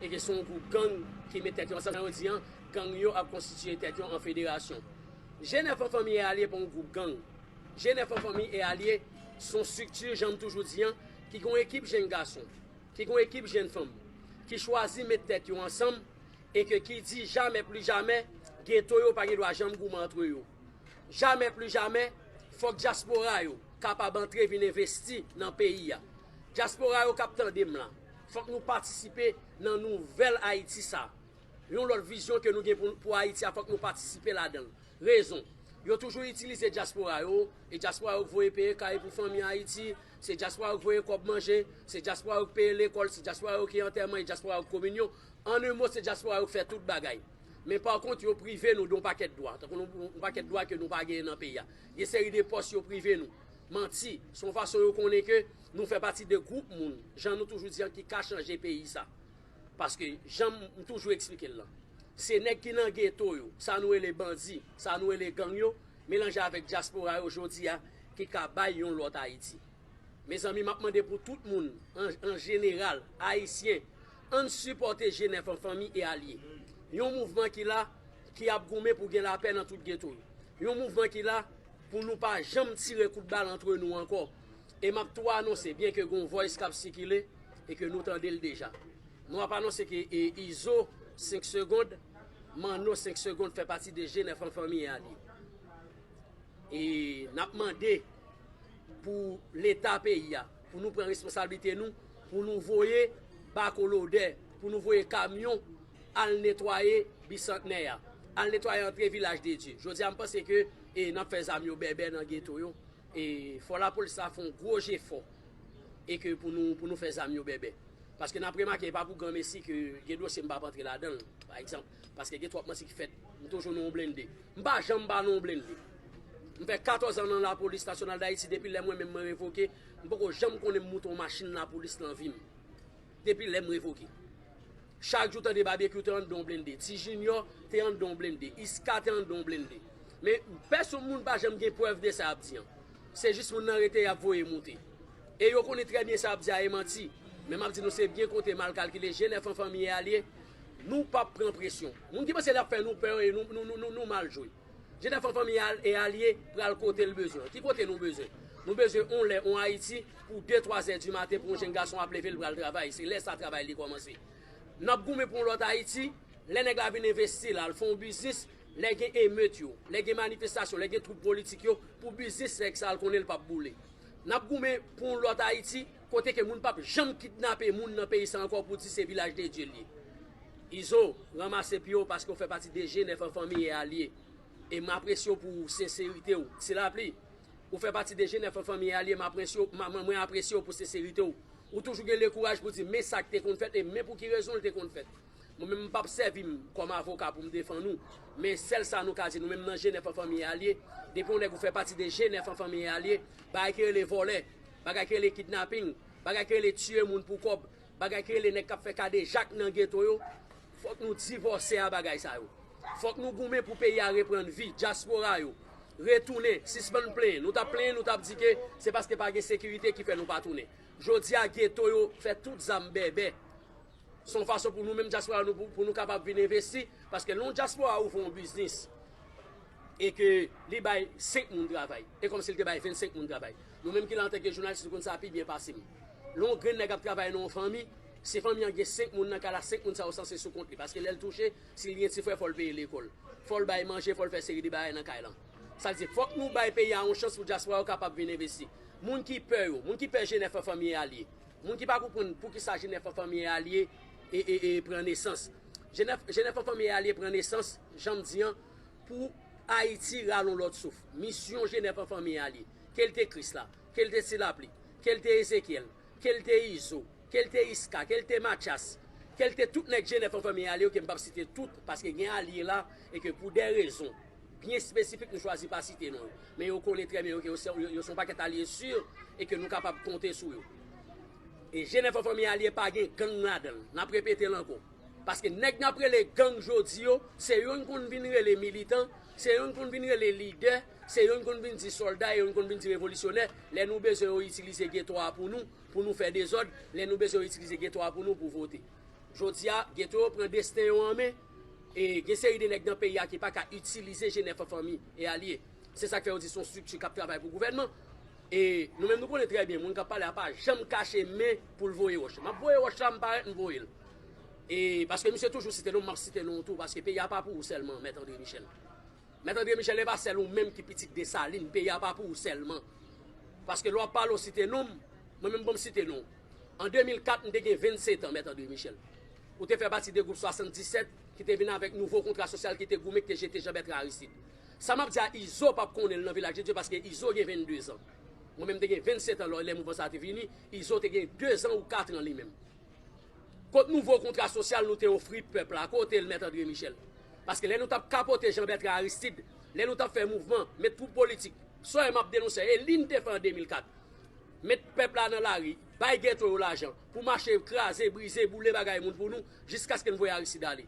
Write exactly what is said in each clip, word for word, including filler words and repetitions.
e ke se yon gwoup gang ki met tèt yo ansanm. Jan yo di an, gang yo ap konstitiye tèt yo an federasyon. G nèf an Fanmi e Alye pa yon gwoup gang. G nèf an Fanmi e Alye se yon estrikti, jan m toujou di an, ki gen yon ekip jenn gason, ki gen yon ekip jenn fanm, ki chwazi met tèt yo ansanm e ke ki di jamè pli jamè, geto yo pa gen dwa janm goumen antre yo. Jamè pli jamè, fòk dyaspora yo kapab antre vin envesti nan peyi a. Dyaspora yo k ap tande m la, fòk nou patisipe nan nouvèl Ayiti sa. Yon lòt vizyon ke nou gen pou, pou Ayiti a, fòk nou patisipe ladan l. Rezon, yo toujou itilize dyaspora yo, e dyaspora yo k voye peye kay pou fanmi Ayiti, se dyaspora yo k voye kòb manje, se dyaspora yo k peye lekòl, se dyaspora yo ki antèman, e dyaspora yo k kominyon. An en mo, se dyaspora yo k fè tout bagay. Men pa kont, yo prive nou de yon pakèt dwa, tankou nou, yon pakèt dwa ke nou pa genyen nan peyi a. Gen seri de pòs yo prive nou. Manti, se yon fason yo konnen ke nou fè pati de gwoup moun, jan nou toujou di an, ki ka chanje peyi sa. Paske, jan m toujou eksplike l lan, se nèg ki nan geto yo, sa nou rele bandi, sa nou rele gang yo, melanje avèk dyaspora yo jodi a, ki ka bay yon lòt Ayiti. Mezanmi, m ap mande pou tout moun, an, an jeneral, ayisyen, ann sipòte G nèf an Fanmi e Alye. Yon mouvman ki la, ki ap goumen pou gen lapè nan tout geto yo. Yon mouvman ki la pou nou pa janm tire kout bal antre nou ankò. E m ap tou anonse, byen ke gen yon voice k ap sikile e ke nou tande l deja. Nou ap anonse ke, e, Izo, senk segonn, Manno, senk segonn, fè pati de G nèf an Fanmi e Alye. E n ap mande pou Leta peyi a, pou nou pran responsablite nou, pou nou voye bakolodè, pou nou voye kamyon al netwaye Bisantnè a, al netwaye antre Vilaj de Dye. Jodi a, m panse ke, e, n ap fè zam yo bèbè nan geto yo. E fò lapolis la fè yon gwo jefò e ke pou nou, pou nou fè zam yo bèbè. Paske n ap remake, e pa pou granmesi ke gen dosye m p ap antre ladan l, pa egzanp. Paske gen twòp manti ki fèt. M toujou nan yon blende. M pa janm pa nan yon blende. M fè katòz an nan Lapolis Nasyonal d Ayiti, depi lè mwen menm mwen revoke, m poko janm konnen m moute yon machin lapolis nan vi m. Depi lè m revoke. Chak jou tande Babekyou te anndan yon blende, Ti Jinyò te anndan yon blende, Iska te anndan yon blende. Men pèsonn moun pa janm gen prèv de sa y ap di an. Se jis moun nan rete y ap voye moute. E yo konnen trè byen sa y ap di a e manti. Men m ap di nou se byen konte mal kalkile, G nèf an Fanmi e Alye, nou p ap pran presyon. Moun ki panse l ap fè nou pè e nou, nou, nou, nou, nou mal jwe. G nèf an Fanmi e Alye pral kote l bezwen. Ki kote nou bezwen? Nou bezwen yon lè, yon Ayiti pou de, twa zè di maten pou yon jenn gason ap leve l pral travay. Se lè sa travay li kòmanse. N ap goumen pou yon lòt Ayiti, lè nèg la vin envesti, l al fè yon biznis, lè gen emet yo, lè gen manifestasyon, lè gen twoup politik yo, pou biznis nèg sa l konnen l p ap boule. N ap goumen pou yon lòt Ayiti, kote ke moun p ap janm kidnape moun nan peyi sa ankò pou di se Vilaj de Dye l ye. Izo, ranmase pye w paske w fè pati de G nèf an Fanmi e Alye. E m apresye w pou senserite w. Ti Lapli, ou fè pati de G nèf an Fanmi e Alye, m apresye w, m, mwen, mwen apresye w pou senserite w. Ou toujou gen lekouraj pou di men sa k te konn fèt e men pou ki rezon l te konn fèt. Mwen menm, m p ap sèvi m kòm avoka pou m defann ou. Men sèl sa nou ka di, nou menm nan G nèf an Fanmi e Alye, depi yon nèg ou fè pati de G nèf an Fanmi e Alye, bagay ki rele vòlè, bagay ki rele kidnaping, bagay ki rele tiye moun pou kòb, bagay ki rele nèg k ap fè kadejak nan geto yo, fòk nou divòse a bagay sa yo. Fòk nou goumen pou peyi a reprann vi, dyaspora yo retounen, sispann plenyen. Nou t ap plenyen, nou t ap di ke se paske pa gen sekirite ki fè nou pa tounen. Jodi a, geto yo fè tout zam bèbè. Se yon fason pou nou menm dyaspora nou, pou, pou nou kapab vin envesti, paske lè yon dyaspora ouvri yon biznis e ke li bay senk moun travay, e kòmsi li te bay vennsenk moun travay. Nou menm ki la antanke jounalis, nou konn sa pi byen pase m. Lè yon grenn nèg ap travay nan yon fanmi, si fanmi an gen senk moun nan kay la, senk moun sa yo sanse sou kont li, paske lè l touche, si li gen ti frè, fò l peye lekòl, fò l bay manje, fò l fè seri de bagay nan kay lan. Sa vle di, fòk nou bay peyi a yon chans pou dyaspora yo kapab vin envesti. Moun ki pè yo, moun ki pè G nèf an Fanmi e Alye, moun ki pa konprann poukisa G nèf an Fanmi e Alye e, e, e pran nesans. G nèf, G nèf an Fanmi e Alye pran nesans, jan m di an, pou Ayiti rale yon lòt souf. Misyon G nèf an Fanmi e Alye, ke l te Krisla, ke l te Ti Lapli, ke l te Ezekyèl, ke l te Izo, ke l te Iska, ke l te Matyas, ke l te tout nèg G nèf an Fanmi e Alye yo, ke m p ap site tout, paske gen alye la, e ke pou de rezon byen espesifik, nou chwazi pa site non yo. Men yo konnen trè byen yo ke yo se, yo, yo se yon pakèt alye si e ke nou kapab konte sou yo. E G nèf an Fanmi e Alye pa gen gang ladan l. N ap repete l ankò. Paske nèg n ap rele gang jodi yo, se yo n konn vin rele militan, se yo n konn vin rele lidè, se yo n konn vin di sòlda, e yo n konn vin di revolisyonè. Lè nou bezwen yo itilize geto a pou nou, pou nou fè dezòd, lè nou bezwen yo itilize geto a pou nou, pou vote. Jodi a, geto yo pran desten yo an men, e gen seri de nèg nan peyi a ki pa ka itilize G nèf an fanmi e alye. Se sa k fè yo di se yon estrikti k ap travay pou gouvènman. E nou menm nou konnen trè byen, moun k ap pale a pa janm kache men pou l voye wòch. M ap voye wòch la, m parèt, m voye l. E paske misye toujou site non m, m ap site non w tou, paske peyi a pa pou ou sèlman, Mèt André Michel. Mèt André Michel, e pa sèl ou menm ki pitit Desalin, peyi a pa pou ou sèlman. Paske lè w ap pale, w site non m, mwen menm ban m site non w. An de mil kat, m te gen vennsetan, Mèt André Michel. Ou te fè pati de gwoup swasanndisèt ki te vin avèk nouvo kontra sosyal ki te goumen, ki te jete Jean Bertrand Aristide. Sa m ap di a, Izo p ap konnen l nan Vilaj de Dye paske Izo gen vennde zan. Mwen menm m te gen vennsetan lè, lè mouvman sa a te vini, Izo te gen de zan ou kat an li menm. Kot nouvo kontra sosyal nou te ofri pèp la? Kote l, Mèt André Michel? Paske lè nou t ap kapote Jean Bertrand Aristide, lè nou t ap fè mouvman, met twoup politik, sa w wè m ap denonse, e li n te fè an de mil kat. Met pèp la nan lari, bay geto yo lajan pou mache kraze, brize, boule bagay moun pou nou, jiskaske n voye Aristide ale.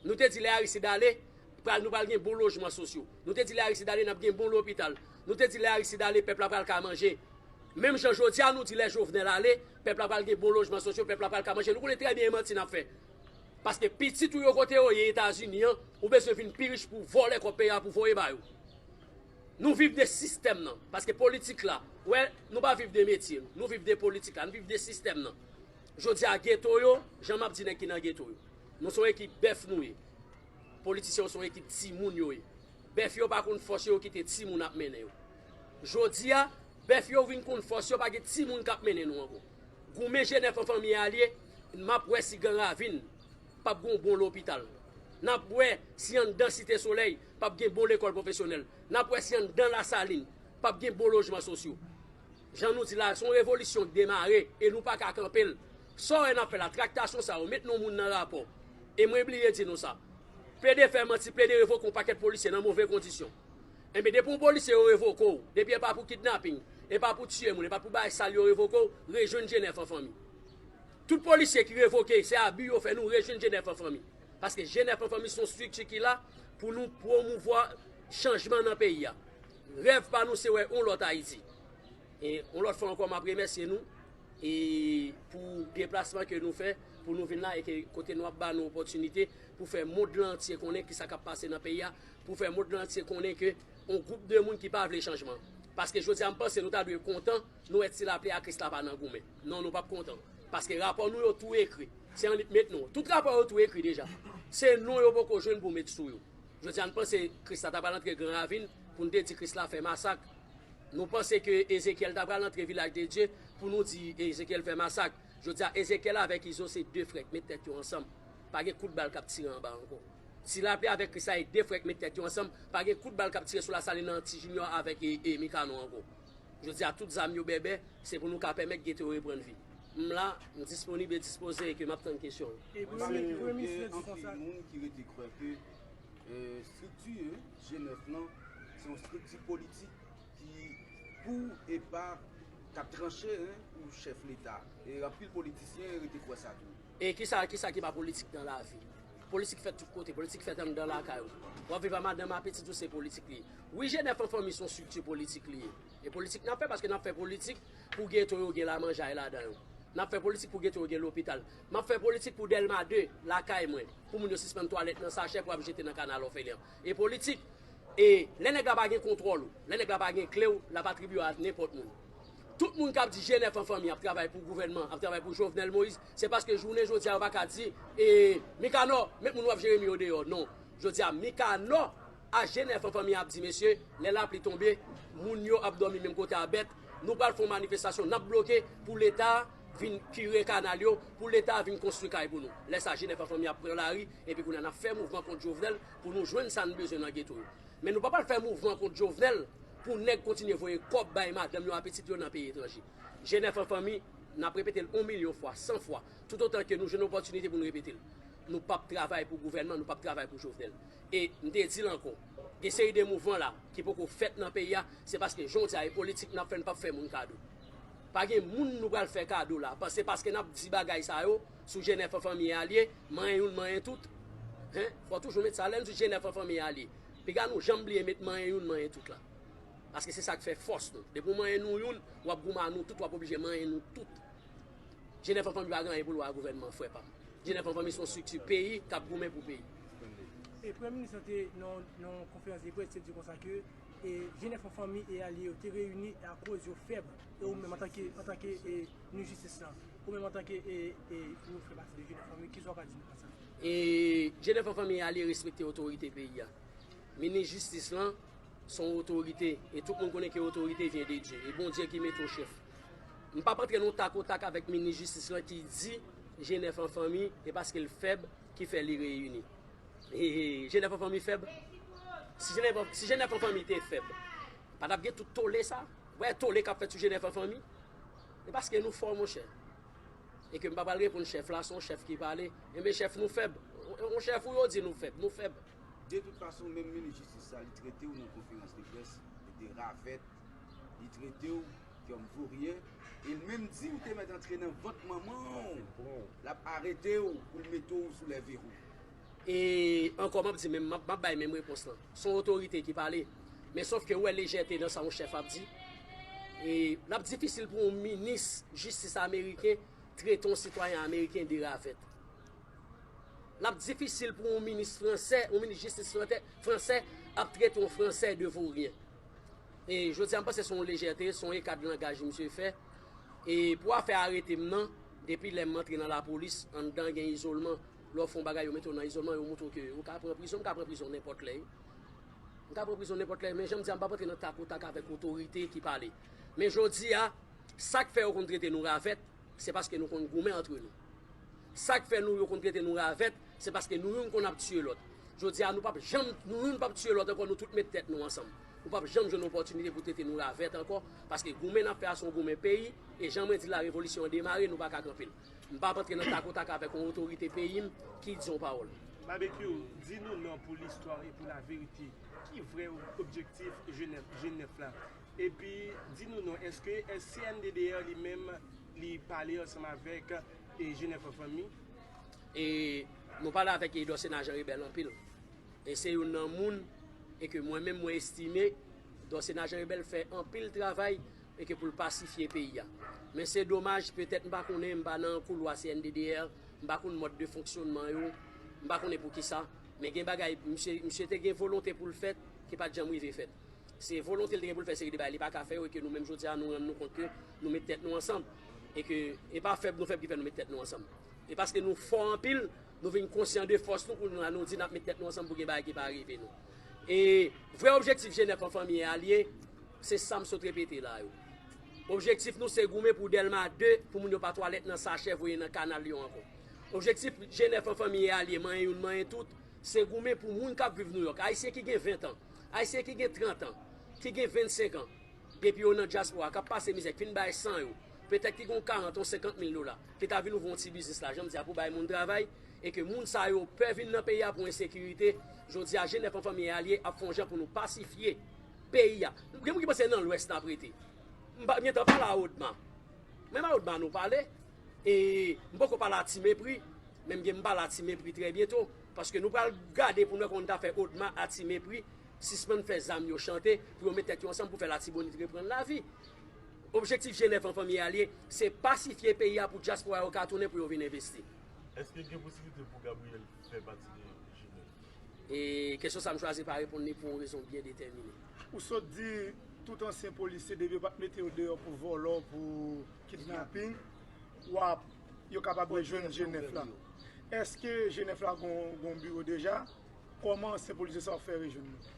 Nou te di lè Aristide ale, pral, nou pral gen bon lojman sosyo. Nou te di lè Aristide ale, n ap gen bon lopital. Nou te di lè Aristide ale, pèp la pral ka manje. Menm jan jodi a, nou di lè Jovenel ale, pèp la pral gen bon lojman sosyo, pèp la pral ka manje. Nou konnen trè byen e manti n ap fè. Paske pitit ou yo kote yo ye Etazini an, ou bezwen vin pi rich pou w vòlè kòb peyi a pou voye ba yo. Nou viv de sistèm nan. Paske politik la, wè, nou pa viv de metye nou. Nou viv de politik la. Nou viv de sistèm nan. Jodi a, geto yo, jan m ap di nèg ki nan geto yo, nou se yon ekip bèf nou ye. Politisyen yo se yon ekip timoun yo ye. Bèf yo pa konn fòs yo, yo kite timoun ap mennen yo. Jodi a, bèf yo vin konn fòs yo, pa gen timoun k ap mennen nou ankò. Goumen G nèf an fanmi e alye, m ap wè si Gran Ravin p ap gen yon bon lopital. N ap wè si anndan Site Solèy p ap gen bon lekòl pwofesyonèl. N ap wè si anndan Lasalin p ap gen bon lojman sosyo. Jan nou di la, se yon revolisyon k demare e nou pa ka kanpe l. Sa w wè n ap fè la, traktasyon sa yo, met non moun nan rapò. E mwen bliye di nou sa. Plede fè manti, plede revoke yon pakèt polisye nan move kondisyon. Enben, depi yon polisye yo revoke w, depi e pa pou kidnaping, e pa pou tiye moun, e pa pou bagay sal yo revoke w, rejwenn G nèf an fanmi. Tout polisye ki revoke, se abi yo fè, nou rejwenn G nèf an fanmi. Paske G nèf an fanmi se yon estrikti ki la pou nou pwomouvwa chanjman nan peyi a. Rèv pa nou se wè yon lòt Ayiti. E yon lòt fwa ankò, m ap remèsye nou e pou deplasman ke nou fè pou nou vin la e ke kote nou ap ba nou opòtinite pou fè mond lan antye konnen kisa k ap pase nan peyi a, pou fè mond lan antye konnen ke yon gwoup de moun ki pa vle chanjman. Paske jodi a, m panse nou ta dwe kontan, nou wè ti lapli a Krisla pa nan goumen. Non, nou p ap kontan. Paske rapò nou yo tou ekri. Se annik met non. Tout rapò yo tou ekri deja. Se non yo poko jwenn pou met sou yo. Jodi a, n panse Krisla ta pral antre Gran Ravin pou n te di Krisla fè masak. Nou panse ke Ezekyèl ta pral antre Vilaj de Dye pou nou di Ezekyèl fè masak. Jodi a, Ezekyèl avèk Izo se de frè k met tèt yo ansanm. Pa gen kout bal k ap tire anba ankò. Ti Lapli avèk Krisla e de frè k met tèt yo ansanm. Pa gen kout bal k ap tire sou Lasalin nan Ti Jinyò avèk e, e Mikano ankò. Jodi a, tout zam yo bèbè, se pou nou ka pèmèt geto yo reprann vi. M la, m disponib e dispoze e ke m ap tann kesyon yo. E premye, premye minis nan di konsa. Gen anpil moun ki rete kwè ke, eh, estrikti G nèf lan, se yon estrikti politik ki pou e pa k ap tranche, hein, pou chèf Leta. E anpil politisyen rete kwè sa tou. E kisa, kisa ki pa politik nan lavi? Politik fèt tout kote, politik fèt anndan lakay ou. W ap viv a madanm a pitit ou, se politik li ye. Wi, G nèf an fanmi se yon estrikti politik li ye. E politik n ap fè, paske n ap fè politik pou geto yo gen lamanjay ladan yo. N ap fè politik pou geto yo gen lopital. M ap fè politik pou Dèlma de, lakay mwen, pou moun yo sispann twalèt nan sachè pou ap jete nan kanal òfelen an. E politik, e lè nèg la pa gen kontwòl ou, lè nèg la pa gen kle w, l ap atribye w a nenpòt moun. Tout moun k ap di G nèf an fanmi ap travay pou gouvènman, ap travay pou Jovenel Moïse, se paske jounen jodi a yo pa ka di, e, Mikanò, met moun w ap jere m yo deyò. Non. Jodi a, Mikanò a G nèf an fanmi ap di, mesye, lè lapli tonbe, moun yo ap dòmi menm kote a bèt, nou pral fè yon manifestasyon, n ap bloke pou Leta vin kire kanal yo, pou Leta vin konstwi kay pou nou. Lè sa, G nèf an fanmi ap pran lari, epi kounye a n ap fè mouvman kont Jovenel pou nou jwenn sa n bezwen nan geto yo. Men nou pa pral fè mouvman kont Jovenel pou nèg kontinye voye kòb bay madanm yo a pitit yo nan peyi etranje. G nèf an fanmi, n ap repete l yon milyon fwa, san fwa, toutotan ke nou jwenn opòtinite pou n repete l. Nou p ap travay pou gouvènman, nou p ap travay pou Jovenel. E m te di l ankò, gen seri de mouvman la ki poko fèt nan peyi a, se paske jan w di a, e politik n ap fè, n p ap fè moun kado. Pa gen moun nou pral fè kado la. Pa-, se paske n ap di bagay sa yo sou G nèf an fanmi e alye, manyen youn, manyen tout. Hen? Fò toujou met sa, lè n di G nèf an fanmi e alye. Piga nou janm bliye met manyen youn, manyen tout la. Paske se sa k fè fòs nou. Depi w manyen nou youn, w ap goumen a nou tout, w ap oblije manyen nou tout. G nèf an fanmi pa gen anyen pou l wè a gouvènman, frè pa m. Jenèf an Fanmi se yon estrikti peyi k ap goumen pou peyi. E Premye Minis lan te nan nan yon konferans de près te di konsa ke e Jenèf an Fanmi e alye yo te reyini akoz yo fèb. E ou menm antanke antanke e minis jistis lan, ou menm antanke e e nou fè pati de Jenèf an Fanmi, kisa w ka di nou konsa? E Jenèf an Fanmi e alye respekte otorite peyi a. Minis jistis lan se yon otorite e tout moun konnen ke otorite vyen de Dye. E Bondye ki mete w chèf. M p ap antre nan tak o tak avèk minis jistis lan ki di Jenèf an Fanmi e paske l fèb ki fè li reyini. E Jenèf an Fanmi fèb? Si Jenèf an Fanmi te fèb, pa t ap gen tout tole sa. Ou wè tole k ap fèt sou Jenèf an Fanmi? E paske nou fò monchè. E ke m pa pral reponn chèf la, se yon chèf ki pale. Enben chèf nou fèb. Yon chèf ou yo di nou fèb, nou fèb. De tout fason, menm minis jistis sa, li trete w nan konferans de près de ravèt, li trete w kòm voryen, e l menm di w te mèt antre nan vant manman w, l ap arete w pou l mete w sou lè verou. E ankò m ap di menm, m ap bay menm repons lan. Se yon otorite ki pale. Men sòf ke ou wè lejète nan sa yon chèf ap di. E l ap difisil pou yon minis jistis ameriken trete yon sitwayen ameriken de ravèt. L ap difisil pou yon minis fransè, yon minis jistis fransè ap trete yon fransè de voryen. E jodi a m panse se yon lejète, se yon eka de langaj misye fè. E pou afè arete m nan, depi lè m antre nan lapolis, anndan gen izolman, lè w fè yon bagay yo mete w nan izolman, yo montre w ke ou ka pran prizon, m ka pran prizon nenpòt lè wi. M ka pran prizon nenpòt lè, men jan m di a, m p ap antre nan tak o tak avèk otorite ki pale. Men jodi a, sa k fè yo konn trete nou ravèt, se paske nou konn goumen antre nou. Sa k fè nou yo konn trete nou ravèt, se paske nou youn konn ap tiye lòt. Jodi a nou p ap janm, nou youn p ap tiye lòt ankò, nou tout met tèt nou ansanm. Ou p ap janm jwenn opòtinite pou trete nou ravèt ankò, paske goumen n ap fè a se yon goumen peyi, e jan mwen di la revolisyon an demare, nou pa ka kanpe l. M p ap antre nan tak o tak avèk yon otorite peyi m ki di yon pawòl. Babekyou, di nou non pou listwa e pou laverite, ki vrè objektif Jenèf la? Epi, di nou non, èske S C N D D R li menm li pale ansanm avèk e Jenèf an Fanmi? E nou pale avèk Dorcéna Jean Rebel anpil. E se youn nan moun e ke mwen menm mwen estime Dorcéna Jean Rebel fè anpil travay e ke pou l pasifye peyi a. Men se domaj, petèt m pa konnen, m pa nan koulwa C N D D R, m pa konn mòd de fonksyonman yo, m pa konnen poukisa, men gen bagay misye, misye te gen volonte pou l fèt ki pa t janm rive fèt. Se volonte l te gen pou l fè seri de bagay li pa ka fè yo e ke nou menm jodi a nou rann nou kont ke nou met tèt nou ansanm. E ke e pa fèb nou fèb ki fè nou met tèt nou ansanm. E paske nou fò anpil, nou vin konsyan de fòs nou kounye a nou di n ap met tèt nou ansanm pou gen bagay ki pa rive nou. E vrè objektif Jenèf an Fanmi e alye, se sa m sot repete la yo. Objektif nou se goumen pou Dèlma de pou moun yo pa twalèt nan sachè voye nan kanal yo ankò. Objektif Jenèf an Fanmi e alye, manyen youn, manyen tout, se goumen pou moun k ap viv Nouyòk, Ayisyen ki gen ven tan, Ayisyen ki gen trant an, ki gen vennsenk an, depi yo nan dyaspora, k ap pase mizè, k fin bay san yo, petèt ki gen yon karant, yon senkant mil dola, ki ta vin ouvri yon ti biznis la, jan m di a, pou bay moun travay, e ke moun sa yo pè vin nan peyi a pou ensekirite, jodi a Jenèf an Fanmi e alye ap fè yon jan pou nou pasifye peyi a. Gen moun ki panse nan Lwès n ap rete. M pa, m gentan pale a Odma. Menm a Odma nou pale. E m poko pale a Ti Mepri, men m gen m pale a Ti Mepri trè byento. Paske nou pral gade pou n wè kòman n ta fè Odma a Ti Mepri sispann fè zam yo chante pou yo met tèt yo ansanm pou fè Latibonit reprann lavi. Objektif Jenèf an Fanmi e alye, se pasifye peyi a pou dyaspora yo ka tounen pou yo vin envesti. Èske gen posiblite pou Gabriel fè pati de Jenèf? E kesyon sa m chwazi pa reponn li pou yon rezon byen detèmine. Ou sot di tout ansyen polisye depi yo pa t mete yo deyò pou vòlò, pou kidnaping, w ap, yo kapab rejwenn Jenèf la. Èske Jenèf la gon gon biwo deja? Kòman ansyen polisye sa yo fè rejwenn nou?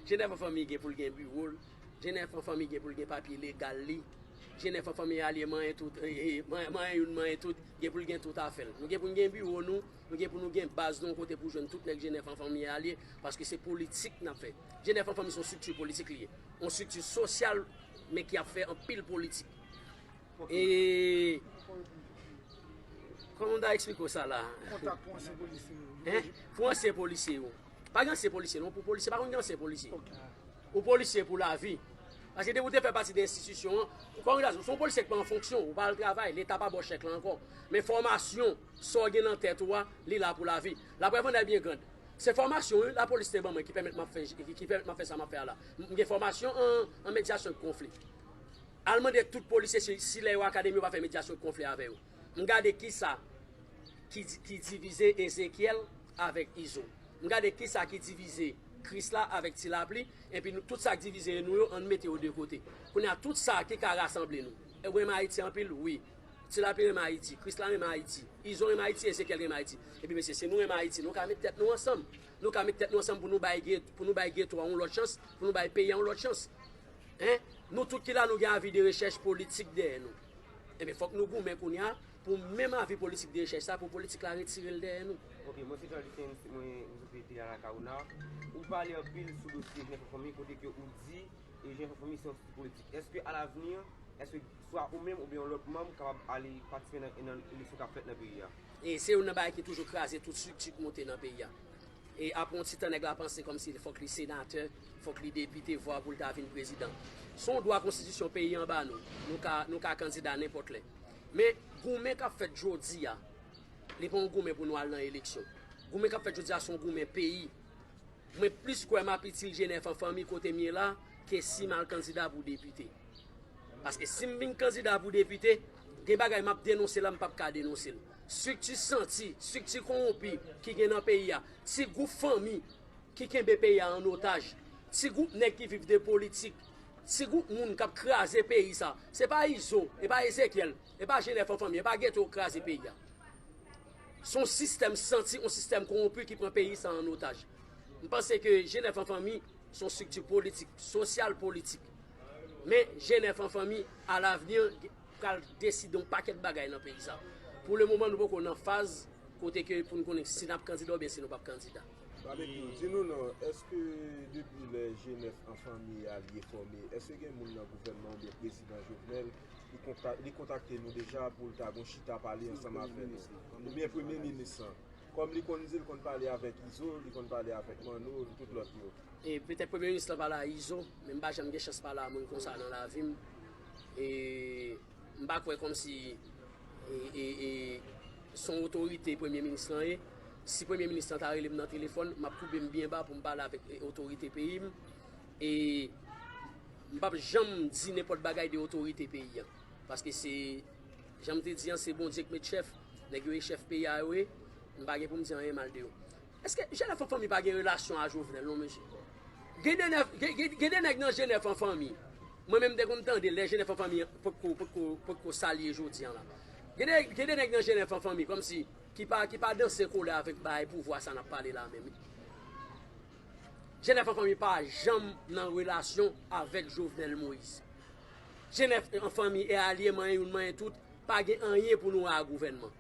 Jenèf an Fanmi gen pou l gen biwo l. Jenèf an Fanmi gen pou l gen papye legal li. Jenèf an Fanmi e alye manyen tout, manyen youn manyen tout, gen pou l gen tout afè l. Nou gen pou n gen biwo nou, nou gen pou nou gen baz nou yon kote pou jwenn tout nèg Jenèf an Fanmi e alye, paske se politik n ap fè. Jenèf an Fanmi se yon estrikti politik li ye. Yon estrikti sosyal, men ki ap fè anpil politik. E kòman m ta eksplike w sa la? Kontak pou ansyen polisye yo. Hein? Pou ansyen polisye yo. Pa gen ansyen polisye non, pou polisye pa konn gen ansyen polisye. Ou polisye pou lavi. Paske depi w te fè pati de enstitisyon an, kòm se yon polisye ki pa an fonksyon, ou pa al travay, leta pa ba w chèk la ankò. Men fòmasyon, sa w gen nan tèt ou a, li la pou lavi. La preuve en est bien grande. Se fòmasyon wi lapolis te ban mwen ki pèmèt m ap fè, ki pèmèt m ap fè sa m ap fè a la. M gen fòmasyon an, an medyasyon de konfli. Al mande tout polisye si, si lè yo akademi yo pa fè medyasyon de konfli avè yo. M gade kisa ki, di- ki divize Ezekyèl avèk Izo. M gade kisa ki divize Krisla avèk Ti Lapli, epi nou, tout sa k divize nou yo, ann mete yo de kote. Kounye a, tout sa ki ka rasanble nou. E w renmen Ayiti anpil? Wi. Ti Lapli renmen Ayiti, Krisla renmen Ayiti, Izo renmen Ayiti, Ezekyèl renmen Ayiti. Epi mesye, si nou renmen Ayiti, nou ka met tèt nou ansanm. Nou ka met tèt nou ansanm pou nou bay, pou nou bay geto a yon lòt chans, pou nou bay peyi a yon lòt chans. Hein? Nou tout ki la, nou gen avi de rechèch politik dèyè nou. Ebyen, fòk nou goumen kounye a pou menm avi politik de rechèch sa, pou politik la retire l dèyè nou. Ok, mwen se Charles Lucien, mwen, mwen soti peyi Anakauna. Ou pale anpil sou dosye Jenèf an Fanmi, kote ke ou di, e Jenèf an Fanmi se yon strikti politik. Èske alavni, èske swa ou menm oubyen yon lòt manm kapab ale patisipe nan, nan eleksyon k ap fèt nan peyi a? E se youn nan bagay ki toujou kraze tout strikti k monte nan peyi a. E apre yon ti tan, nèg la panse kòmsi fòk li senatè, fòk li depite, vwa pou l ta vin prezidan. Se yon dwa konstitisyon peyi an ba nou. Nou ka, nou ka kandida nenpòt lè. Men goumen k ap fèt jodi a, li pa yon goumen pou nou al nan eleksyon. Goumen k ap fèt jodi a se yon goumen peyi. Mwen plis kwè m ap itil Jenèf an Fanmi kote m ye la ke si m al kandida pou depite. Paske si m vin kandida pou depite, gen bagay m ap denonse la, m p ap ka denonse l. Strikti santi, strikti kowonpi ki gen nan peyi a, ti gwoup fanmi ki kenbe peyi a an otaj, ti gwoup nèg ki viv de politik, ti gwoup moun k ap kraze peyi sa. Se pa Izo, e pa Ezekyèl, e pa Jenèf an Fanmi, e pa geto k kraze peyi a. Se yon sistèm santi, yon sistèm kowonpi ki pran peyi sa an otaj. M panse ke Jenèf an Fanmi se yon strikti politik, sosyal politik. Men Jenèf an Fanmi, alavni, pral deside yon pakèt bagay nan peyi sa. Pou le moman, nou poko nan faz kote ke pou n konnen si n ap kandida oubyen si nou p ap kandida. Babekyou, di nou non, èske depi lè Jenèf an Fanmi alye fòme, èske gen moun nan gouvènman oubyen prezidan Jovenel, li konta- li kontakte nou deja pou l ta gon chita pale ansanm avè nou? Oubyen premye minis lan? Kòm li konn di l konn pale avèk Izo, li konn pale avèk Manno, tout lòt yo. E petèt premye minis lan pale a Izo, men m pa janm gen chans pale a moun konsa nan lavi m. E m pa kwè kòmsi e, e, e, se yon otorite premye minis lan ye. Si premye minis lan ta rele m nan telefòn, m ap koube m byen ba pou m pale avèk e, otorite peyi m. E m p ap janm di nenpòt bagay de otorite peyi an. Paske se, jan m te di an, se Bondye k met chèf. Nèg yo e chèf peyi a yo ye. M pa gen pou m di anyen mal de yo. Èske Jenèf an Fanmi pa gen relasyon a Jovenel, non, mesye? Gen de nèf- gen- gen- gen de nèg nan Jenèf an Fanmi. Mwen menm, m te konn tande lè Jenèf an Fanmi potko, potko, potko sa l ye jodi an la. Gen de, gen de nèg nan Jenèf an Fanmi, kòmsi, ki pa, ki pa danse kolè avèk bagay pouvwa sa n ap pale la menm. Jenèf an Fanmi pa janm nan relasyon avèk Jovenel Moïse. Jenèf an Fanmi e alye manyen youn manyen tout, pa gen anyen pou nou wè a gouvènman.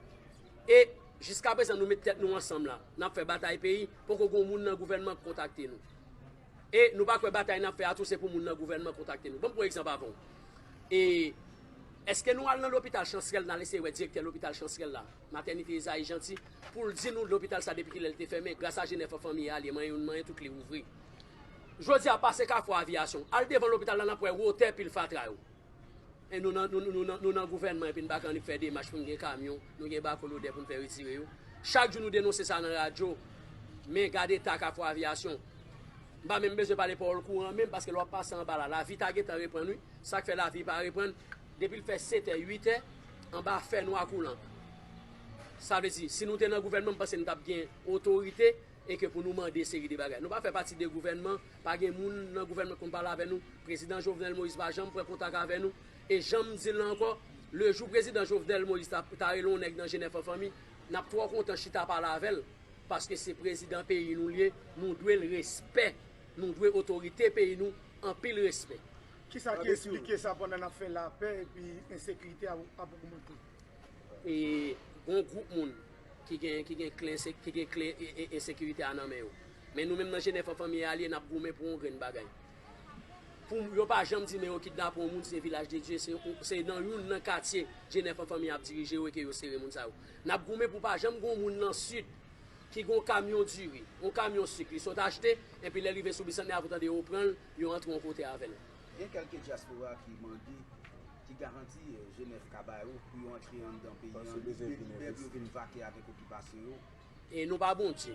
E jiskaprezan nou met tèt nou ansanm la, n ap fè batay peyi, poko gen moun nan gouvènman k kontakte nou. E nou pa kwè batay n ap fè a tou se pou moun nan gouvènman kontakte nou. Ban m pran egzanp avè w. E èske nou al nan lopital Chansrèl, n al eseye wè direktè lopital Chansrèl la, Matènite Ezayi Janti, pou l di nou lopital sa depi kilè l te fèmen, gras a Jenèf an Fanmi e alye manyen youn manyen tout li ouvri. Jodi a pase Kafou Aviyasyon, al devan lopital la, n ap wè wotè pil fatra yo. E nou nan, nou, nou, nou nan, nou nan gouvènman epi n pa ka annik fè demach pou n gen kamyon, nou gen bako lodè pou n fè retire yo. Chak jou nou denonse sa nan radyo, men gade eta Kafou Aviyasyon. M pa menm bezwen pale pawòl kouran menm, paske lè w ap pase anba la, lavi ta gentan reprann wi. Sa k fè lavi pa reprann? Depi l fè setè, uitè, anba fè nwa koulan. Sa vle di, si nou te nan gouvènman, m panse n t ap gen otorite e ke pou nou mande seri de bagay. Nou pa fè pati de gouvènman, pa gen moun nan gouvènman k konn pale avè nou. Prezidan Jovenel Moïse pa janm pran kontak avè nou. E jan m di l la ankò, lejou prezidan Jovenel Moïse ta, ta rele yon nèg nan Jenèf an Fanmi, n ap twò kontan chita pale avè l. Paske se prezidan peyi nou l ye, nou dwe l respè. Nou dwe otorite peyi nou anpil respè. Kisa ki eksplike sa pandan n ap fè lapè epi ensekirite a ap ogmante? E gon gwoup moun ki gen, ki gen kle, ense- ki gen kle e- e- ensekirite a nan men yo. Men nou menm nan Jenèf an Fanmi e alye, n ap goumen pou yon grenn bagay. Pou yo pa janm di men yo kidnape yon moun, se Vilaj de Dye, se, se nan youn nan katye Jenèf an Fanmi ap dirije yo e ke yo sere moun sa yo. N ap goumen pou pa janm gon moun nan Sid ki gon kamyon diri, yon kamyon sik li sot achte, epi lè l rive sou Bisantnè a pou tande yo pran l, yo antre yon kote avè l. Gen kèlke dyaspora ki mande ki garanti Jenèf ka ba yo pou yo antre anndan peyi an libè, libè pou yo vin vake avèk okipasyon yo? E nou pa Bondye.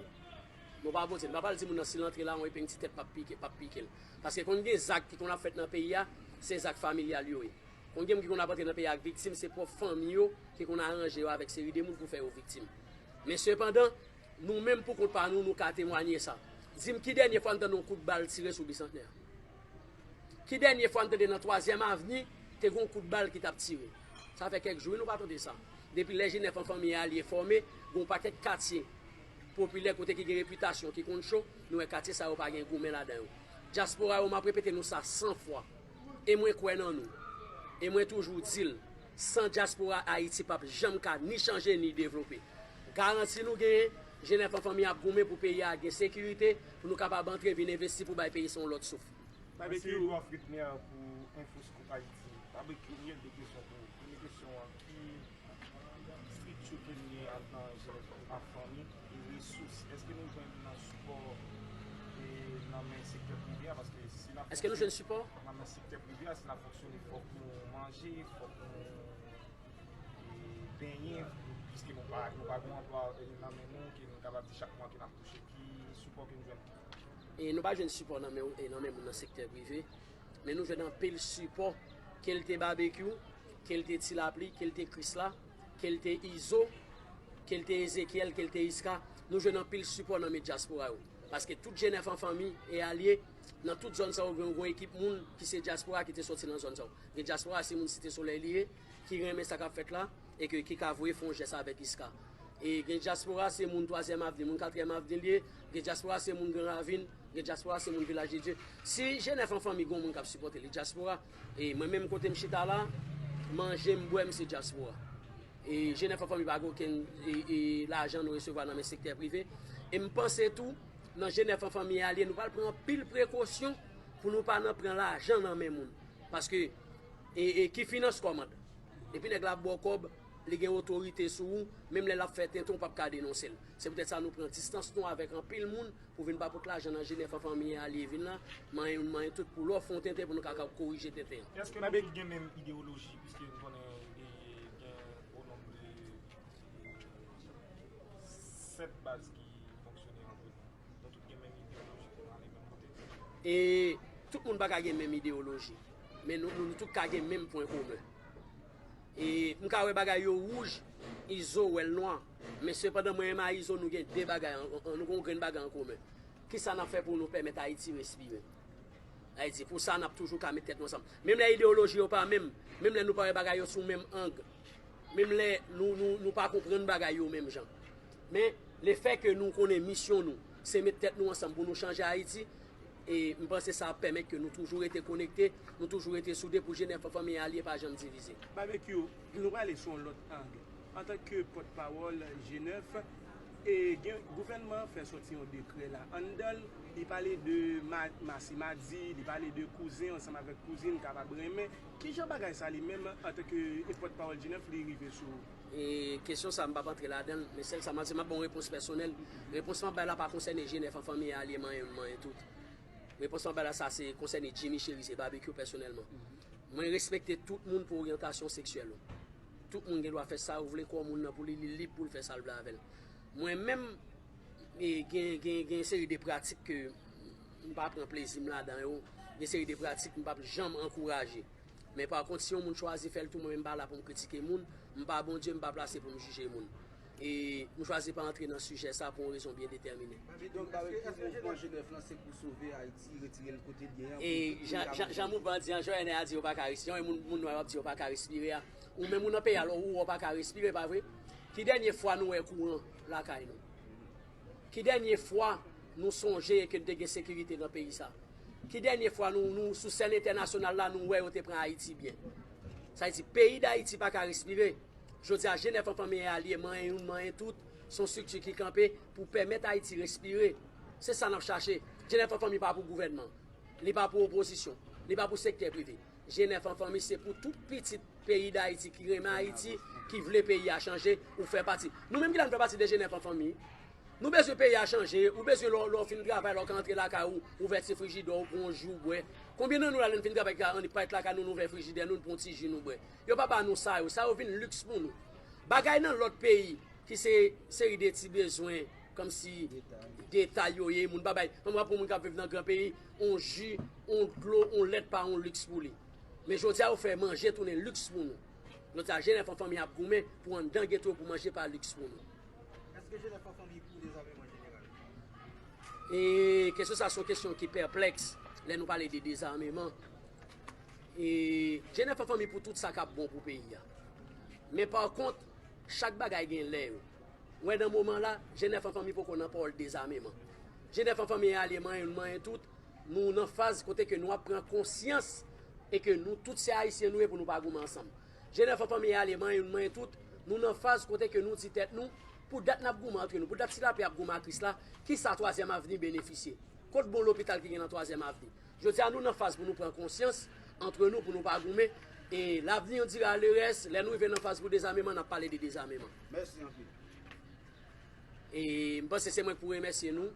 Nou pa Bondye. Nou pa pral di moun nan si l antre la yon epeng ti tèt p ap pike, p ap pike l. Paske konn gen zak ki konn ap fèt nan peyi a, se zak familyal yo ye. Konn gen moun ki konn ap antre nan peyi ak viktim, se pwòp fanmi yo ki konn aranje yo avèk seri de moun pou fè yo viktim. Men sepandan, nou menm pou kont pa nou, nou ka temwanye sa. Di m ki dènye fwa n tande yon kout bal tire sou Bisantnè? Ki dènye fwa n tande nan Twazyèm Avni te gen yon kout bal ki t ap tire? Sa fè kèk jou, wi, nou pa tande sa. Depi lè G nèf an fanmi e alye fòme, gen yon pakèt katye popilè kote ki gen repitasyon, ki konn cho, nou wè katye sa yo pa gen goumen ladan yo. Dyaspora yo, m ap repete nou sa san fwa. E mwen kwè nan nou. E mwen toujou di l, san dyaspora, Ayiti p ap janm ka ni chanje ni devlope. Garanti nou genyen, G nèf an fanmi ap goumen pou peyi a gen sekirite, pou nou kapab antre vin envesti pou bay peyi sa yon lòt souf. Mèsi Edouard Fritner pou Infoscoop Haïti. Barbecue, mwen gen de kesyon pou ou. Premye kesyon an, ki estrikti ke n gen anndan G nèf an fanmi e resous? Èske nou jwenn nan sipò e nan men sektè prive a? Paske si n ap Èske nou jwenn sipò? Nan men sektè prive a, si n ap fonksyone, fòk nou manje, fòk nou e, benyen, piske nou pa, nou pa gen anplwa e, nan men nou, ke nou kapab di chak mwa ke n ap touche. Ki sipò ke n jwenn? E nou pa jwenn sipò nan men, e nan men moun nan sektè prive, men nou jwenn anpil sipò, ke l te Babekyou, ke l te Ti Lapli, ke l te Krisla, ke l te Izo, ke l te Ezekyèl, ke l te Iska, nou jwenn anpil sipò nan men dyaspora yo. Paske tout G nèf an fanmi e alye, nan tout zòn sa yo, gen yon ekip moun ki se dyaspora ki te soti nan zòn sa yo. Gen dyaspora, se moun Site Solèy li ye, ki renmen sa k ap fèt la, e ke, ki ka voye fè yon jès avèk Iska. E gen dyaspora, se moun Twazyèm Avni, moun Katriyèm Avni li ye, gen dyaspora, se moun Gran Ravin, gen dyaspora, se moun Vilaj de Dye. Si G nèf an fanmi gen yon moun k ap sipòte li dyaspora, e mwen menm kote m chita la, manje m, bwè m, se dyaspora. E G nèf an fanmi pa gen okenn e, e, lajan nou resevwa nan men sektè prive. E m panse tou, nan G nèf an fanmi e alye, nou pral pran anpil prekosyon pou nou pa nan pran lajan nan men moun. Paske, e, e ki finans kòmand. Depi nèg la ap ba w kòb, li gen otorite sou ou, menm lè l ap fè tenten, ou p ap ka denonse l. Se poutèt sa nou pran distans nou avèk anpil moun pou vin pa pot lajan nan G nèf an fanmi e alye vin la, manyen youn, manyen tout pou lè w fè yon tenten pou nou ka, ka korije tenten an. Èske nou tout gen menm idewoloji, piske nou konnen e, gen o nonb de sèt baz ki fonksyone ant nou? Nou tout gen menm idewoloji pou nou ale menm kote? E tout moun pa ka gen menm idewoloji, men nou, nou, nou tout ka gen menm pwen komen. E m ka wè bagay yo wouj, Izo wè l nwa. Men sepandan, mwen menm a Izo, nou gen de bagay, an- an- nou gen yon grenn bagay an komen. Kisa n ap fè pou nou pèmèt Ayiti respire? Ayiti, pou sa, n ap toujou ka met tèt nou ansanm. Menm lè idewoloji yo pa menm, menm lè nou pa wè bagay yo sou menm ang, menm lè nou, nou, nou pa konprann bagay yo menm jan. Men, lefè ke nou konnen misyon nou, se met tèt nou ansanm pou nou chanje Ayiti, e m panse sa ap pèmèt ke nou toujou rete konekte, nou toujou rete soude pou G nèf an fanmi e alye pa janm divize. Babekyou, nou prale sou yon lòt ang. Antanke pòtpawòl G nèf, e gen, gouvènman an fè sòti yon dekrè la. Anndan l, li pale de ma, masimadi, li pale de kouzen ansanm avèk kouzin kapab renmen. Kijan bagay sa li menm, antanke e pòtpawòl G nèf, li rive sou ou? E kesyon sa, m p ap antre ladan l, men sèl sa m ap di, m ap ba w repons pèsonèl. Repons m ap bay la pa konsène G nèf an fanmi e alye manyen youn, manyen tout. Repons m ap bay la, sa se konsène Jimmy Chérizier Babekyou pèsonèlman. Mwen respekte tout moun pou oryantasyon seksyèl ou. Tout moun gen dwa fè sa ou vle, kò moun nan pou li, li lib pou l fè sa l vle avè l. Mwen menm, e, gen, gen, gen seri de pratik ke m pa pran plezi m ladan yo, gen seri de pratik m p ap janm ankouraje. Men pa kont, si yon moun chwazi fè l tou, mwen menm m pa la pou m kritike moun, m pa Bondye, m pa plase pou m jije moun. E m chwazi pa antre nan sijè sa pou yon rezon byen detèmine. Donk, Babekyou, mouvman G nèf lan se pou sove Ayiti, retire l kote l ye an, pou E tout moun jan, ka jan, jan mouvman an di an, jan N R A di yo pa ka respire, yon moun, moun nwa yo ap di yo pa ka respire a. Ou menm ou nan peyi a, lè ou wè w pa ka respire, pa vre? Ki dènye fwa nou wè kouran lakay nou? Ki dènye fwa nou sonje ke n te gen sekirite nan peyi sa? Ki dènye fwa nou, nou sou sèn entènasyonal la, nou wè yo te pran Ayiti byen? Sa vle di, peyi Dayiti pa ka respire. Jodi a, G nèf an fanmi e alye, manyen youn, manyen tout, se yon estrikti ki kanpe pou pèmèt Ayiti respire. Se sa n ap chache. G nèf an fanmi pa pou gouvènman. Li pa pou opozisyon. Li pa pou sektè prive. G nèf an fanmi, se pou tout pitit peyi Dayiti ki renmen Ayiti, ki vle peyi a chanje, ou fè pati. Nou menm ki la, nou fè pati de G nèf an fanmi. Nou bezwen peyi a chanje, ou bezwen lè w, lè w fin travay, lè w ka antre lakay ou, ouvè ti frijidè w, pran yon ji w bwè. Konbyen nan nou la, lè n fin travay, ka annik parèt lakay nou, nou ouvè frijidè nou, n pran yon ti ji nou bwè? Yo pa ba nou sa yo, sa yo vin liks pou nou. Bagay nan lòt peyi, ki se seri de ti bezwen, kòmsi detay yo ye, moun pa bay. Mwen, mwen, pou moun k ap viv nan gran peyi, on ji, on dlo, on lèt pa on liks pou li. Men jodi a, yo fè manje tounen liks pou nou. Jodi a, G N F an fanmi ap goumen pou anndan geto pou manje pa liks pou nou. Èske G N F an fanmi pou dezameman jeneral? E kesyon sa se yon kesyon ki pèplèks lè nou pale de dezameman. E G N F an fanmi pou tout sa k ap bon pou peyi a. Men pa kont, chak bagay gen lè yo. Wè nan moman la, G N F an fanmi poko nan pawòl dezameman. G N F an fanmi alye manyen youn manyen tout, nou nan faz kote ke nou ap pran konsyans e ke nou tout se Ayisyen nou ye pou nou pa goumen ansanm. G N F an fanmi alye manyen youn manyen tout, nou nan faz kote ke nou di tèt nou, pou dat n ap goumen antre nou, pou dat Ti Lapli ap goumen ak Krisla, kisa Twazyèm Avni benefisye? Kot bon lopital ki gen nan Twazyèm Avni? Jodi a, nou nan faz pou nou pran konsyans antre nou, pou nou pa goumen. E l'avenir dira le reste, lè nou rive nan faz pou dezameman, n ap pale de dezameman. Mèsi anpil. E m panse se mwen k pou remèsye nou.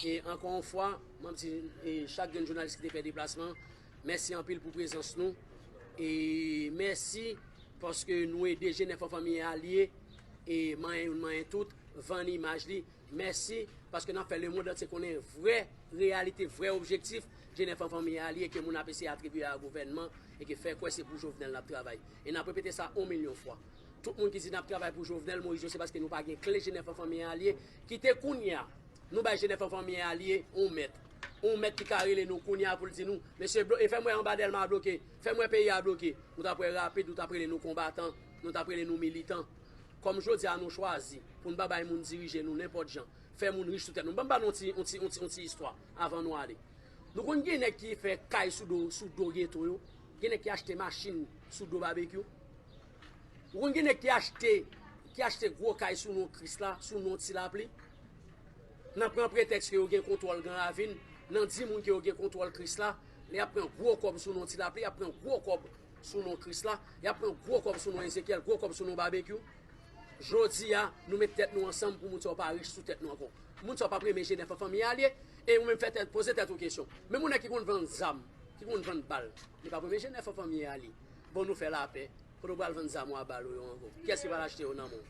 E ankò yon fwa, m ap di, e chak grenn jounalis ki te fè deplasman, mèsi anpil pou prezans nou. E mèsi paske nou ede G N F an fanmi alye, e manyen youn manyen tout, vann imaj li. Mèsi, paske n ap fè lemonn antye konnen vrè reyalite, vrè objektif G N F an fanmi alye ke moun ap eseye atribye a gouvènman e ke fè kwè se pou Jovenel n ap travay. E n ap repete sa yon milyon fwa. Tout moun ki di n ap travay pou Jovenel Moïse yo, se paske nou pa gen kle G N F an fanmi alye. Kite kounye a, nou bay G N F an fanmi alye yon mèt. Yon mèt ki ka rele nou kounye a pou l di nou, mesye, blo-, e fè m wè anba Dèlma bloke, fè m wè peyi a bloke. Nou t ap wè rapid, nou t ap rele nou konbatan, nou t ap rele nou militan. Kòm jodi a nou chwazi pou n pa bay moun dirije nou nenpòt jan, fè moun rich sou tèt nou. Ban m ba nou yon ti, yon ti, yon ti, yon ti istwa avan nou ale. Nou konn gen nèg ki fè kay sou do, sou do geto yo. Gen nèg ki achte machin sou do Babekyou. Ou konn gen nèg ki achte, ki achte gwo kay sou non Krisla, sou non Ti Lapli. Nan pran pretèks ke yo gen kontwòl Gran Ravin, nan di moun ke yo gen kontwòl Krisla, lè y ap pran gwo kòb sou non Ti Lapli, y ap pran gwo kòb sou non Krisla, y ap pran gwo kòb sou non Ezekyèl, gwo kòb sou non Babekyou. Jodi a, nou met tèt nou ansanm pou moun sa yo pa rich sou tèt nou ankò. Moun sa yo p ap renmen G N F an fanmi alye, e ou menm fè tèt, poze tèt ou kesyon. Menm yon nèg ki konn vann zam, ki konn vann bal, li p ap renmen G N F an fanmi alye. Bon, nou fè lapè. Kote w pral vann zam ou a bal ou yo ankò? Kiyès ki pral achte yo nan men w?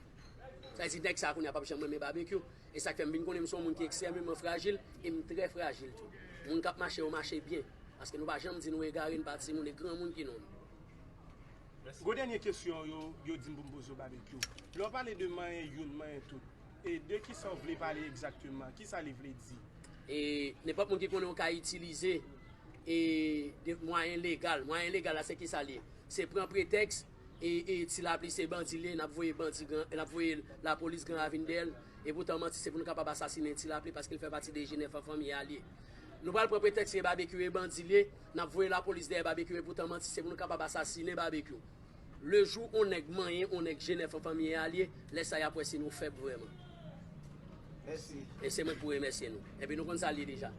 Sa vle di nèg sa a kounye a p ap janm renmen Babekyou. E sa k fè m vin konnen m se yon moun ki ekstrèmeman frajil e m trè frajil tou. Moun k ap mache yo mache byen. Paske nou pa janm di nou egare, n pa timoun e granmoun ki nonm. Gwo dènye kesyon yo, yo di m pou m poze w Babekyou. Lè w pale de manyen youn, manyen tout, e de kisa w vle pale egzakteman? Kisa li vle di? E nenpòt moun ki konnen w ka itilize e de mwayen legal. Mwayen legal la, se kisa l ye? Se pran pretèks e, e Ti Lapli se bandi l ye, n ap voye bandi gran, n ap voye lapolis Gran Ravin dèyè l. E poutan manti, se pou nou kapab asasinen Ti Lapli paske l fè pati de G N F an fanmi alye. Nou pral pran pretèks ke Babekyou e bandi l ye, n ap voye lapolis dèyè Babekyou, e poutan manti, se pou nou kapab asasinen Babekyou. Le jou yon nèg manyen yon nèg G N F an fanmi alye, lè sa y ap wè si nou fèb vrèman. Mèsi. E se mwen k pou remèsye nou. Epi nou konn sa l ye deja.